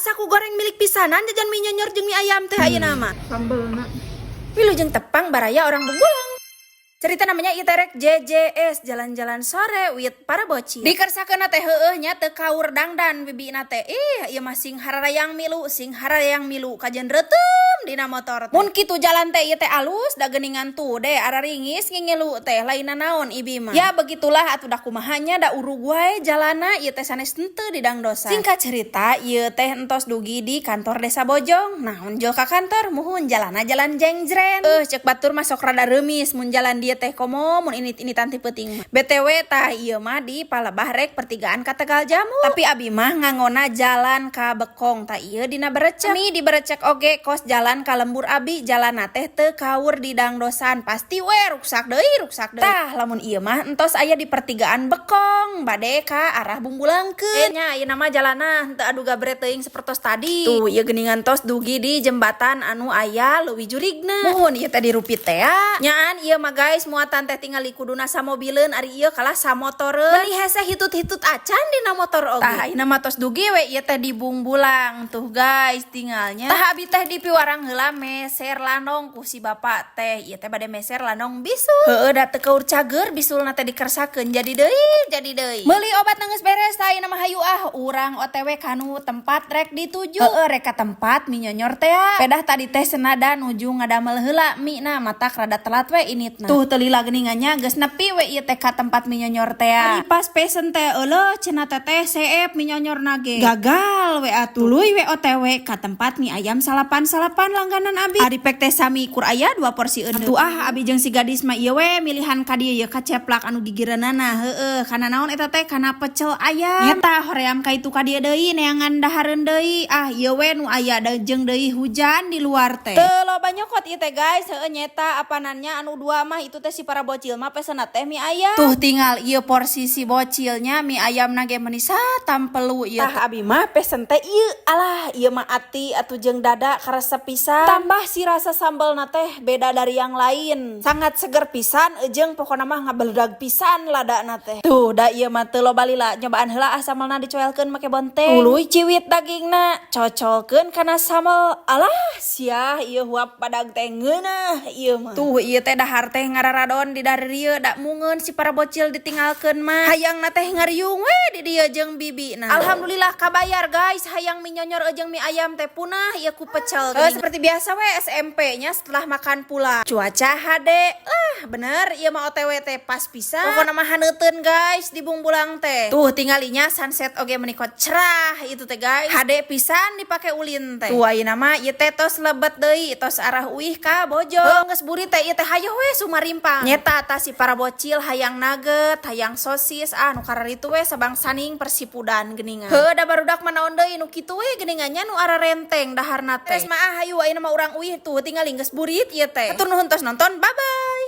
Asa ku goreng milik pisanan jajan mie nyonyor jeung mie ayam teh ayeuna mah. Sambelna. Wilujeng tepang, baraya orang Bungbulang. Cerita namanya ieu teh rek JJS, jalan-jalan sore with para bocil. Dikersakeun teh heueuh nya, teu kaur dangdan bibina teh. Ih, ieu mah sing hararayang milu, sing hararayang milu, kajen reuteum dina motor teh. Mun kitu jalan teh ieu teh alus da geuningan tuh deh araringis ngingilu teh, lainna naon ibi mah. Ya begitulah atuh, da kumaha nya, da Uruguay jalana ieu teh, sanes henteu di dangdosan. Singkat cerita, ieu teh entos dugi di kantor Desa Bojong. Nah, unjul ka kantor, muhun jalana jalan jengjren. Eh, cek batur masuk rada reumis mun jalan dieu teh, komo mun ini tanti peuting mah. BTW, tah ieu mah di palebah rek pertigaan ka Tegal Jamu. Tapi abi mah ngangona jalan ka Bekong, tah ieu dina Berecek. Mi di Berecek oge kos jalan ka lembur abi, jalana teh teu kaur di dangdosan, pasti we ruksak deui, ruksak deui. Tah, lamun ieu mah entos aya di pertigaan Bekong bade ka arah Bungbulang-keun. Nya ieu nama jalana henteu adu gabre teuing sapertos tadi. Tuh, ieu geuningan tos dugi di jembatan anu aya leuwih jurigna. Muhun, ieu teh dirupit teh nyaan. Ieu mah guys, muatan teh tingali kuduna samobileun, ari ieu kalah samotoreun. Meuni hese hitut-hitut acan dina motor oge. Tah, ayeuna mah tos dugi we ieu teh di Bungbulang. Tuh guys, tinggalnya. Tah, abi teh di piwarang heula meser landong ku si bapak teh. Ieu teh bade meser landong bisul. Heueuh, da teu kaur cager bisulna teh, dikersakeun jadi deui, jadi deui. Meuli obat geus beres, tah ayeuna mah hayu ah urang OTW kanu tempat rek dituju. Heueuh, rek ka tempat mie nyonyor teh. Pedah tadi teh senada nuju ngadamel heula mie na, matak rada telat we initna. Tuh, teu lila geuningannya geus nepi we ieu teh ka tempat mie nyonyor teh. Ari pas pesen teh, euleuh, cenah teteh seep mie nyonyor nage. Gagal we atuh. Tuluy we OTW ka tempat mie ayam salapan-salapan langganan abi. Ari pek teh sami, kur aya dua porsi eundeuk. Atuh ah, abi jeung si gadis mah ieu we milihan ka dieu ye, ka ceplak anu gigireunana. Heueuh, kana naon eta teh, kana pecel ayam. Eta hoream ka itu ka dieu deui, neangan dahareun deui. Ah, ieu we nu aya da, jeung deui hujan di luar teh. Teu loba nyokot ieu teh guys, heueuh, nyeta apanannya anu dua mah itu teh si para bocil mah pesenna teh mie ayam. Tuh, tinggal ieu porsi si bocilnya, mie ayam ge meuni tampelu ieu. Tah, abi mah pesen teh ieu. Alah, ieu mah ati atuh jeung dada karesep pisan. Tambah si rasa sambelna teh beda dari yang lain. Sangat seger pisan jeung pokona mah ngabeledag pisan ladana teh. Tuh, da ieu mah teu loba lila, nyobaan heula ah sambelna, dicoelkeun make bonteng. Tuluy ciwit dagingna, cocolkeun kana sambel. Alah, sia ieu huap badag teh ngeunah ieu mah. Tuh, ieu teh dahar teh ngararadon di dari dieu, da mungeun si para bocil ditinggalkeun mah. Hayangna teh ngariung we di dieu jeung bibi. Nah, alhamdulillah kabayar guys, hayang mie nyonyor jeung mie ayam teh punah ieu ku pecel. Eh, seperti biasa we SMP nya setelah makan pula. Cuaca hade lah, bener ieu mah OTW teh pas pisan. Pokona mah haneuteun guys di Bungbulang teh. Tuh, tinggalinya sunset oge meuni cerah itu teh guys. Hade pisan dipake ulin teh. Tuh, ayeuna mah ieu teh tos lebet deui, tos arah uih ka Bojong. Geus burit teh ieu teh, hayoh we sumarimpang. Nyeta tah si para bocil hayang nugget, hayang sosis, ah nu kararitu we sabangsaning persipudan geuningan. Heuh, da barudak mah naon deui nu kitu we geuningannya, nu ararenteng daharna teh. Terus mah ah, hayu ayeuna mah urang uih. Tuh, tingali geus burit ieu teh. Hatur nuhun tos nonton, bye bye.